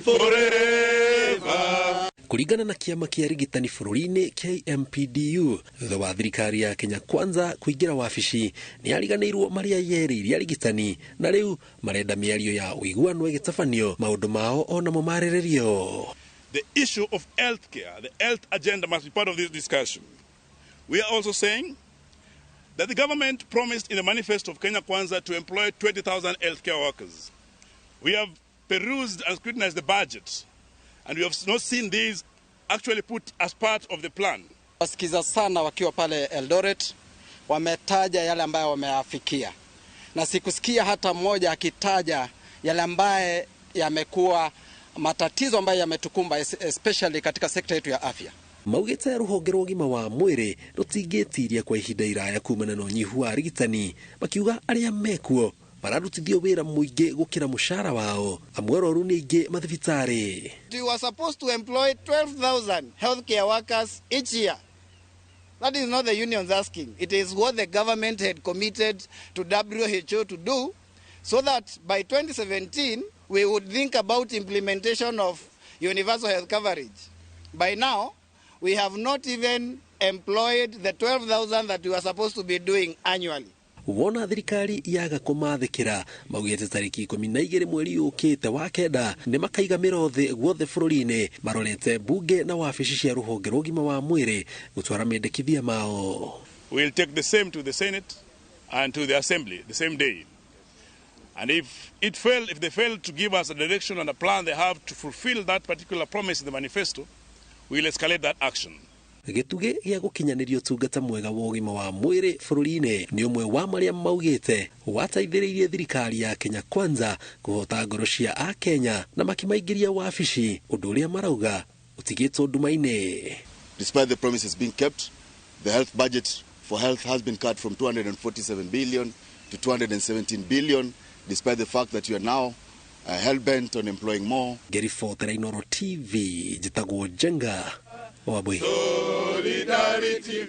Forever. Kũringana na kĩama kĩa arigitani bũrũri-inĩ KMPDU, thutha wa thirikari ya Kenya Kwanza kũingĩra wabici, nĩ yariganĩirwo marĩa yerĩire arigitani, na rĩu marenda mĩario ya ũiguano ĩgĩtabanio maũndũ mao onamo marĩrĩrio. The issue of healthcare, the health agenda, must be part of this discussion. We are also saying that the government promised in the manifesto of Kenya Kwanza to employ 20,000 healthcare workers. We have perused and scrutinized the budget, and we have not seen these actually put as part of the plan. Wasikiza sana wakiwa pale Eldoret, wametaja yale ambayo wameafikia, na sikusikia hata mmoja akitaja yale ambaye yamekuwa matatizo ambayo yametukumba, especially katika sekta yetu ya afya. Maugĩte rũhonge rwa ũgima wa mwĩrĩ rũtingĩtiria kwa ihinda iraya kumana na ũnyihu wa arigitani, makiuga arĩa mekuo mararutithio wĩra mũingĩ gũkĩra mũcara wao, amwe arwaru nĩ aingĩ mathibitarĩ. We were supposed to employ 12,000 healthcare workers each year. That is not the unions asking. It is what the government had committed to WHO to do, so that by 2017 we would think about implementation of universal health coverage. By now, we have not even employed the 12,000 that we were supposed to be doing annually. Wona thirikari yaga kũmathĩkĩra, maugĩte tarĩki 12 mweri ũkĩte wa kenda nĩ makaiga mĩro thĩ guothe bũrũri-inĩ marorete mbunge na wabici cia rũhonge rwa ũgima wa mwĩrĩ gũtwara mendekithia mao. We'll take the same to the Senate and to the Assembly the same day. And if they fail to give us a direction and a plan they have to fulfill that particular promise in the manifesto, we'll escalate that action. Gĩtugĩ gĩa gũkinyanĩria ũtungata mwega wa ũgima wa mwĩrĩ bũrũri-inĩ nĩ ũmwe wa marĩa maugĩte wateithĩrĩirie thirikari ya Kenya Kwanza kũhota ngoro cia Akenya na makĩmaingĩria wabici, ũndũ ũrĩa marauga ũtigĩtwo nduma-inĩ. Despite the promises being kept, the health budget for health has been cut from 247 billion to 217 billion, despite the fact that you are now hell-bent on employing more. Ngĩribotera Inooro TV, njĩtagwo Njenga Wambui. Solidarity.